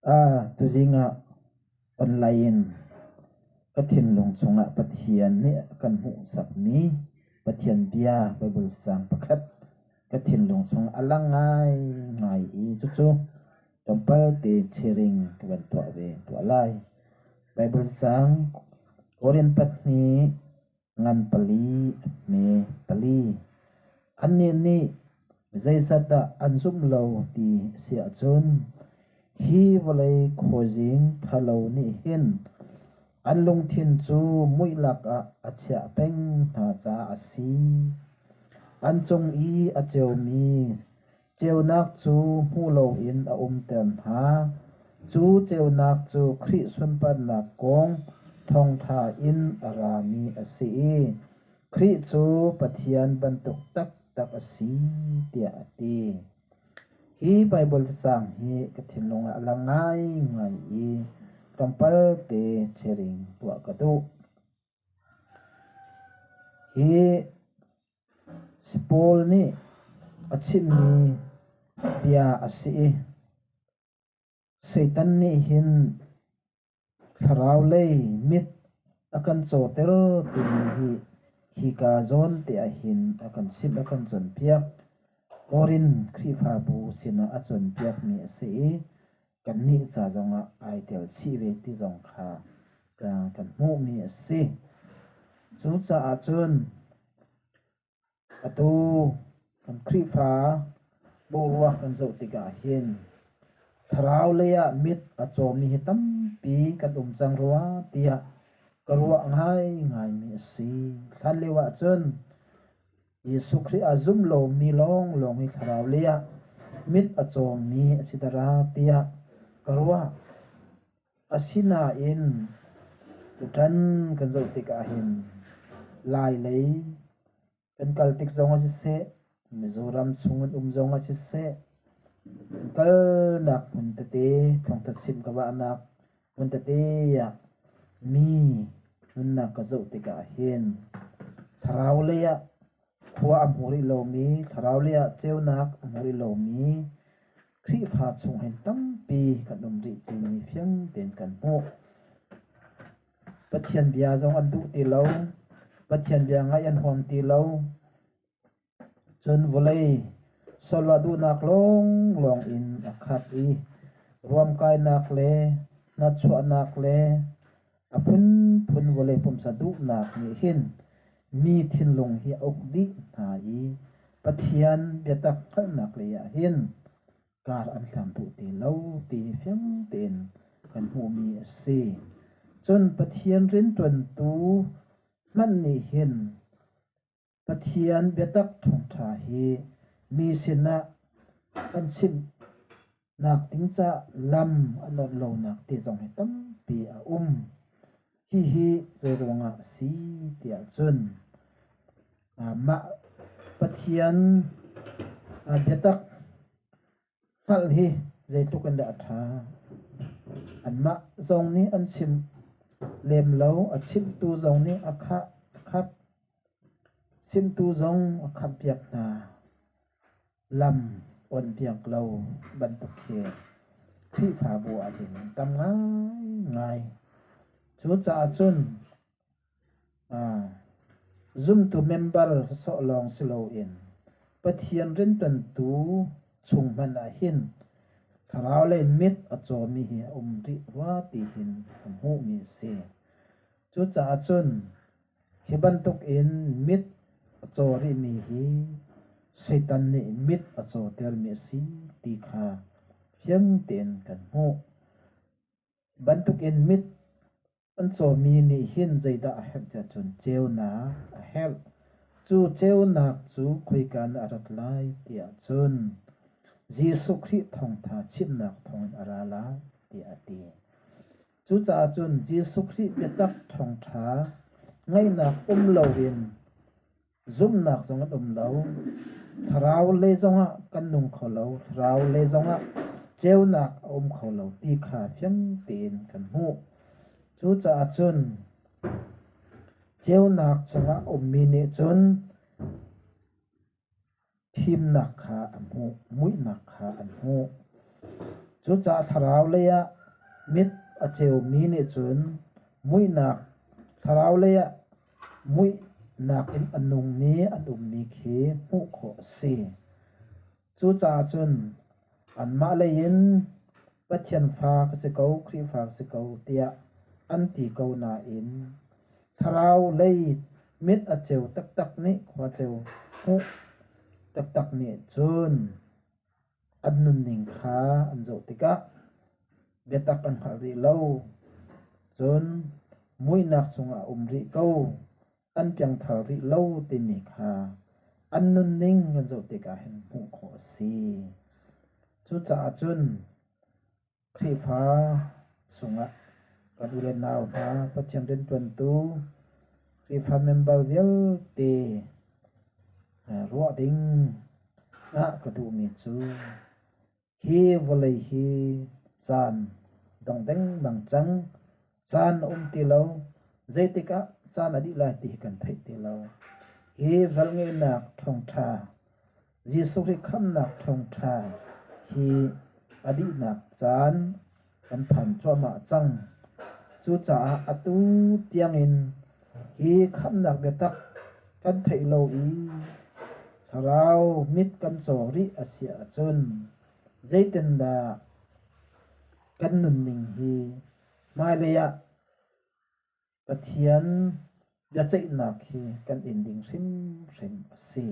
Tuzing ah online in ka thinlung chungah Pathian nih a kan hmuhsakmi Pathian bia Baibal caang pakhat ka thinlung chungah a lang ngaingai i cucu tlawmpal te sharing ka van tuah ve tuah lai. Baibal caang Korin pahnih ngan pali hme pali. Annih nih zeizat dah an zumh lo ti a si ahcun hi vawlei khuazing ṭhalo nih hin an lungthin cu muihlak ah a chiah peng hna caah a si. An cung i a ceumi Ceunak cu hmu loin a umter hna. Cu ceunak cu Khrih sunparnak kong thawngṭha in a rami a si i Khrih cu Pathian bantuk taktak a si tiah a ti. Hi Baibal cacang hi ka thinlung ah a lang ngaingai i tlawmpal te sharing tuah ka duh. Hi Paul nih a chimmi bia a si i Satan nih hin thlarau lei mit a kan cawter timi hi hika zawn te ah hin a kan chimh a kan cawnpiak. Korin Khrihfabu sinah a cawnpiakmi a si i kannih ca zongah ai tel chih ve ti zong kha kan hmuhmi a si. Cucaah cun atu kan Khrihfa boruak kan zoh tikah hin thlarau lei ah mit a cawmi hi tampi kan um cang rua tiah ka ruah ngaingaimi a si. Hlan lio ah cun Jesuh Khrih a zum lomi lawnglawng hi thlarau lei ah mit a cawmmi a si dara tiah ka ruah. Asinain tutan kan zoh tikah hin Lai lei kan kal tik zongah siseh, Mizoram chung an um zongah siseh, kan kalnak hmun tete thawngtha chimh ka vahnak hmun tete ah mi nunnak ka zoh tikah hin thlarau lei ah khua a hmu rih lomi, thlarau lei ah ceunak a hmu rih lomi Khrihfa chung hin tampi kan um rih timi fiang tein kan hmuh. Pathian bia zong an duh ti lo. Pathian bia ngaih an huam ti lo. Cun vawlei sualwah duhnak lawnglawng in a khat i ruamkainak le hnahchuahnak le a phunphun vawlei pumsa duhnak nih hin mi thinlung hi a uk dih hna i Pathian biatak hngalhnak lei ah hin kar an hlang duh ti lo ti fiang tein kan hmuhmi a si. Cun Pathian rianṭuantu hmanh nih hin Pathian biatak thawngṭha hi mi sinah kan chimhnak ding caah lam a nawnh lonak ti zong hi tampi a um. Hihi zeiruangah a si tiah cun mah Pathian biatak Hngalh hi zeitluk in dah a ṭha. Anmah zong nih an chim lem lo, a chimtu zong nih a khah a khap. Chimtu zong a khampiak hna. Lam onpiak lo bantuk khi Khrihfabu ah hin tam ngaingai. Cucaah cun Zumtu member sawsawh lawng si loin Pathian rianṭuantu chung hmanh ah hin thlarau lei mit a cawmi hi a um rih rua ti hin ka hmuhmi a si. Cucaah cun hi bantukin mit a caw rihmi hi Satan nih mit a cawtermi a si ti kha fiang tein kan hmuh. Bantukin mit An cawmi nih hin zeidah a herh tiah cun ceunak a herh. Cu ceunak cu khoika in a rat lai tiah cun Jesuh Khrih thawngtha chimnak thawngin a ra lai tiah a ti. Cucaah cun Jesuh Khrih biatak thawngtha ngaihnak um loin Zumhnak zong an um lo. Thlarau lei zongah kan nung kho lo. Thlarau lei zongah ceunak a um kho lo ti kha fiang tein kan hmuh. Cucaah cun ceunak chungah a ummi nih cun thimnak kha a hmuh, muihnak kha an hmuh. Cucaah thlarau lei ah. Mit a ceumi nih cun muihnak thlarau lei ah muihnak in a nungmi an ummi khi hmuh khawh a si. Cucaah cun anmah lei in Pathian fa ka si ko, Khrihfa ka si ko tiah an ti ko nain thlarau lei mit a ceu taktak nih khua ceu hmuh taktak nih cun an nunning kha an zoh tikah biatak an hngalh rih lo. Cun muihnak chungah a um rih ko, an piangthar rih lo timi kha an nunning kan zoh tikah hin hmuh khawh a si. Cucaah cun Khrihfa chungah kan u le nau hna, Pathian rianṭuantu, Khrihfa member vialte ruah ding ah ka duhmi cu hi vawlei hi caan dong dengmang cang. Caan a um ti lo. Zeitik ah caan a dih lai ti hi kan theih ti lo. Hi velngeihnak thawngṭha, Jesuh Khrih khamhnak thawngṭha hi a dihnak caan kan phan cuahmah cang. Cucaah atu tiangin hi khamhnak biatak kan theih lo i thlarau mit kan caw rih a si ahcun zeitindah kan nunning hi hmailei ah Pathian biaceihnak hi kan in ding hrimhrim a si.